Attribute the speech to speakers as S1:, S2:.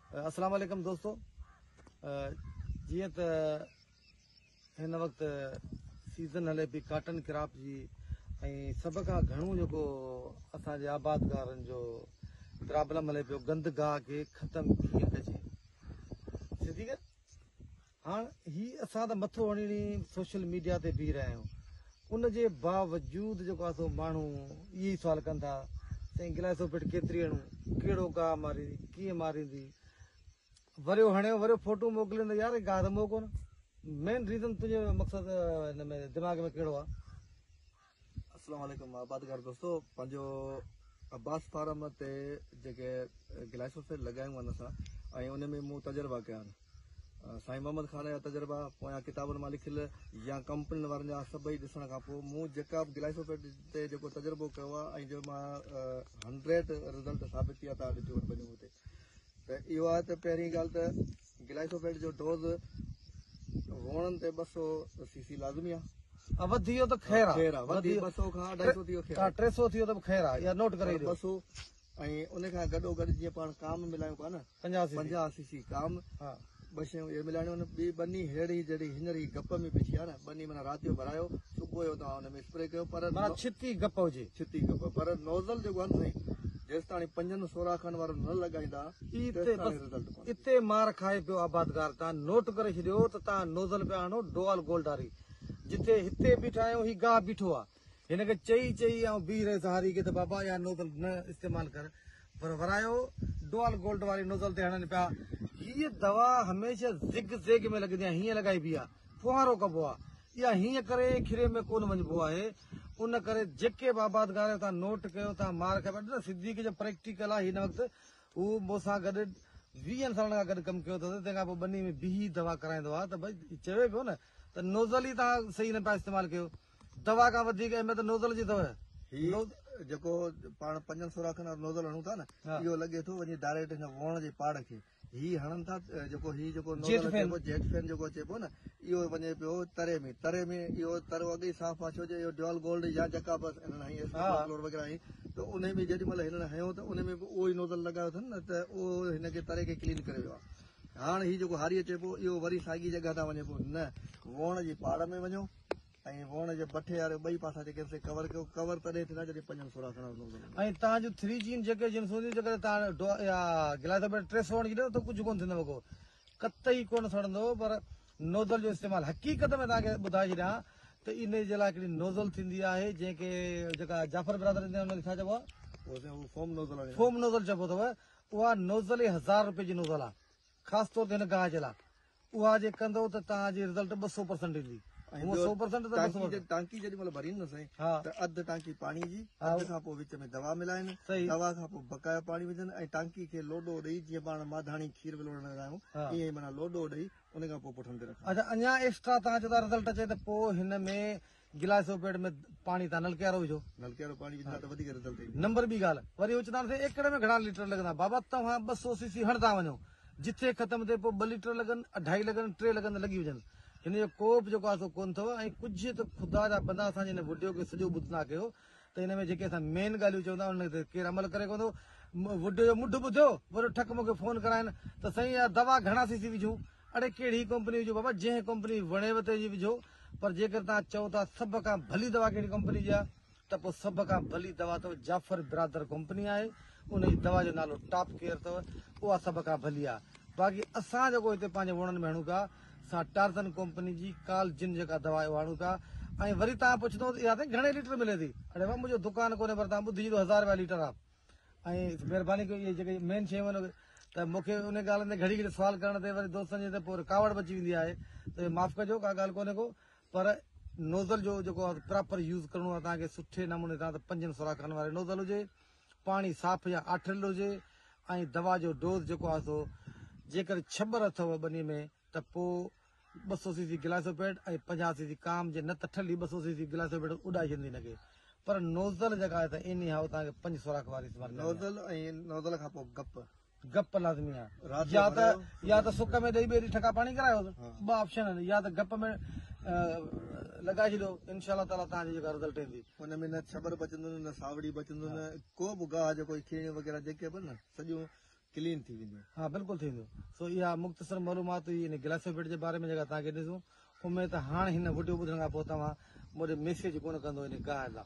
S1: اسلام عليڪم دوستو جيئن ته هن وقت سيزن هلي پئي ڪاٽن ڪراپ جي ۽ سڀ کان گهڻو جيڪو اسان جي آبادگارن جو پرابلم هلي پيو گند گاهه کي ختم ڪيئن ڪجي سڌي ڳالهه هاڻ هي اسان ته مٿو هڻي هڻي سوشل ميڊيا تي بيهي رهيا آهيون ان جي باوجود جيڪو آهي سو ماڻهو اهي ئي سوال ڪن ٿا سائين گلائسوپيٽ ڪيتري هڻون ڪهڙو گاهه ماريندي ڪيئن ماريندي وريو هڻيو وريو فوٽو موڪلين ته يار هي گاهه ته مئو ڪونه مين ريزن تنهنجو مقصد هن ۾ دماغ ۾ ڪهڙو آهي.
S2: السلام عليڪم آبادگار دوستو پنهنجو عباس فارم تي جيڪي گلائسوفيٽ لڳايون آهن اسان ۽ ان ۾ مون تجربا ڪيا آهن سائين محمد خان جا تجربا پويان ڪتابن مان لکيل يا ڪمپنين وارن جا سڀئي ڏسڻ کان پوء مون جيڪا به گلائسوفيٽ تي جيڪو تجربو ڪيو آهي ۽ جو مان هنڊريڊ رزلٽ ثابت ٿي آهي تان ڏٺو ٻنيون اتي ته اهو آهي ته پهرين ڳالهه ته گلائسوفيٽ جو ڊوز ووڻن تي 200 سي سي لازمي آهي.
S1: ها وڌي ويو ته خير آهي.
S2: خير آهي وڌي 200 کان 250 ٿي ويو خير
S1: آهي. 300 ٿي ويو ته به خير آهي اها نوٽ ڪري ڏيو.
S2: 200 ۽ ان کان گڏو گڏ جيئن پاڻ ڪام ملايون پيا نه 50 سي سي ڪام ها ٻه شيون اهي ملائڻيون آهن ٻي ٻني ههڙي جهڙي هينئر هي گپ ۾ بيٺي آهي نه ٻني معنيٰ رات جو ڀرايو صبح جو توهان ان ۾ اسپري ڪيو پر
S1: معنيٰ ڇتي گپ هجي.
S2: ڇتي گپ پر نوزل جيڪو آهي نه سائين جيستاڻي پنجن سوراخن وارو نه لڳائيندا
S1: تيستاڻي رزلٽ ڪونه ايندو. اتي مار کائي پيو آبادگار تان نوٽ ڪري ڇڏيو ته تان نوزل پيا هڻو ڊوال گولڊ واري جتي هتي بيٺا آهيون هي گاهه بيٺو آ هن کي چئي چئي آئون بيهي رهيس هاري کي ته بابا اها نوزل نه استعمال ڪر پر ورايو ڊوال گولڊ واري نوزل تي هڻن پيا. هيء دوا هميشه زگ زيگ ۾ لڳندي آهي، هيئن لڳائبي آهي، ڦوهارو ڪبو آهي، اها هيئن ڪري کري ۾ ڪونه وڃبو آهي، ان ڪري جيڪي به آبادگار آهيو توهان نوٽ ڪيو توهان مار کائي پيا نه صديق جو پريڪٽيڪل آهي هن وقت هو مون سان گڏ ويهن سالن کان گڏ ڪم ڪيو اٿس تنهن کان پوء ٻني ۾ بيهي دوا ڪرائيندو آهي ته ڀئي چوي پيو نه ته نوزل ئي توهان صحيح نه پيا استعمال ڪيو دوا کان وڌيڪ اهميت نوزل جي اٿو.
S2: هي جيڪو پاڻ پنجن سوراخن وارو نوزل هڻون ٿا نه اهو لڳي ٿو وڃي ڊائريڪٽ هن ووڻ جي پاڙ کي هي هڻن ٿا جيڪو هي جيڪو نوزل اچي پيو جيٽ فين جيڪو اچي پيو نه اهو وڃي پيو تري ۾ تري ۾ اهو ترو اڳ ئي صاف آ ڇو جو اهو ڊيول گولڊ يا جيڪا به هنن هنئي ايس ڪلور وغيره هنئي ته انهي ۾ جيڏي مهل هنن هنيو ته انهي ۾ به اهو ئي نوزل لڳايو اٿن نه ته اهو هن کي تري کي ڪلين ڪري ويو آ هاڻ هي جيڪو هاري اچي پيو اهو وري ساڳي جڳهه تان وڃي پيو نه ووڻ جي پاڙ ۾ وڃو ۽ ووڻ جي بٺي واري ٻئي پاسا جيڪي سي ڪور ڪيو ڪور تڏهن ٿيندا جڏهن پنجن سوراخن وارو نوزل هوندو.
S1: ۽ توهان جون ٿري جين جيڪي جنسون هونديون جيڪڏهن توهان اها گلائسوبيٽ 300 هڻي ڇڏيو ته ڪجهه ڪونه ٿيندو ڪو قطعي ڪونه سڙندو پر نوزل جو استعمال حقيقت ۾ توهان کي ٻڌائي ڇڏيان ته انهي جي لاء هڪڙي نوزل ٿيندي آهي جنهن کي جيڪا جعفر برادر ڏيندا آهن ان کي ڇا چئبو آهي؟
S2: اهو سائين اهو فوم نوزل آهي.
S1: فوم نوزل چئبو اٿو اها نوزل ئي هزار روپين جي نوزل آهي خاص طور تي هن گاهه جي لاء اها جي ڪندو ته توهان جي رزلٽ 200 پرسنٽ ايندي.
S2: ۽ ٻيو 100% ته 200 ٽانڪي جيڏي مهل ڀرين نه سائين ته اڌ ٽانڪي پاڻي جي اڌ کان پوء وچ ۾ دوا ملائين دوا کان پوء بقايا پاڻي وجهن ۽ ٽانڪي کي لوڏو ڏئي جيئن پاڻ ماڌاڻي کير ولوڙڻ ويندا آهيون ائين ئي معنيٰ لوڏو ڏئي ان کان پوء پٺن تي رکن.
S1: اڇا اڃا ايڪسٽرا توهان چئو ٿا رزلٽ اچي ته پوء هن ۾ گلائسوپيڊ ۾ پاڻي تان نلڪي وارو وجهو.
S2: نلڪي وارو پاڻي وجهندا ته وڌيڪ رزلٽ ايندو.
S1: نمبر ٻي ڳالهه وري هو چوندا آهن سائين ايڪڙ ۾ گهڻا ليٽر لڳندا بابا توهان 200 سي سي هڻندا وڃو جٿي ختم ٿئي پوء ٻه ليٽر لڳن اڍائي لڳن ٽي لڳن ته لڳي وڃن هن جو ڪو به جيڪو آهي سو ڪونه اٿو ۽ ڪجهه ته خدا جا بندا اسان جي هن وڊيو کي سڄو ٻڌندا ڪيو ته هن ۾ جيڪي اسان مين ڳالهيون چون ٿا انهن تي ڪير عمل ڪري ڪونه ٿو وڊيو جو منڍ ٻڌيو وري ٺڪ مون کي فون ڪرائين ته سائين اها دوا گهڻا سي سي وجهون اڙي ڪهڙي ڪمپني وجهو بابا جنهن ڪمپني وڻيو تنهن جي وجهو پر جيڪر توهان چئو ٿا سڀ کان ڀلي دوا ڪهڙي ڪمپني جي آهي ته پوء سڀ کان ڀلي دوا اٿو جعفر برادر ڪمپني آهي ان جي دوا جو نالو ٽاپ ڪيئر اٿو اها سڀ کان ڀلي آهي باقي اسان جيڪو هتي پنهنجي وڻن ۾ هڻون پيا سا ٽارزن ڪمپني جي ڪال جن جيڪا دوا آهي اها هڻون پيا ۽ وري توهان پڇندو ته اها سائين گهڻي ليٽر ملي ٿي اڙي بابا منهنجو دڪان ڪونهي پر توهان ٻڌي ڇڏيو هزار رپيا ليٽر آهي ۽ مهرباني ڪيو اهي جيڪي مين شيون آهن ته مون کي ان ڳالهه تي گهڙي گهڙي سوال ڪرڻ تي وري دوستن جي ته پوء ڪاوڙ به اچي ويندي آهي ته معاف ڪجو ڪا ڳالهه ڪونهي ڪو پر نوزل جو جيڪو آهي پراپر يوز ڪرڻو آهي توهان کي سٺي نموني سان ته پنجن سوراخن واري نوزل هجي پاڻي صاف يا آٺريل هجي ۽ دوا جو ڊوز جيڪو آهي سو جيڪر ڇٻر اٿو ٻني ۾ ته پوء 200 سي سي گلائسوپيڊ ۽ 50 سي سي ڪام جي نه ته ٺلهي 200 سي سي گلائسوپيڊ اڏائي ڇڏيندي هن کي پر نوزل جيڪا آهي ته ايني هائو توهان کي پنج سوراخ واري استعمال ڪرڻي آهي.
S2: نوزل ۽ نوزل کان پوء گپ.
S1: گپ لازمي آهي يا ته يا ته سڪ ۾ ڏئي ٻئي ڏينهن ٺڪا پاڻي ڪرايوس ٻه آپشن آهن يا ته گپ ۾ لڳائي ڇڏيو انشاء الله تعالي توهان جي جيڪا رزلٽ ايندي.
S2: ان ۾ نه ڇٻر بچندو نه ساوڙي بچندو نه ڪو به گاهه جيڪو کيڙيون وغيره جيڪي به نه سڄيون. ڪلين ٿي وينديون.
S1: ها بلڪل ٿي وينديون. سو اها مختصر معلومات هئي ان گلاسوبيٽ جي باري ۾ جيڪا توهان کي ڏنيسون. اميد ته هاڻ هن وڊيو ٻڌڻ کان پوء توهان مون ڏي ميسيج ڪونه ڪندو ان گاهه لا.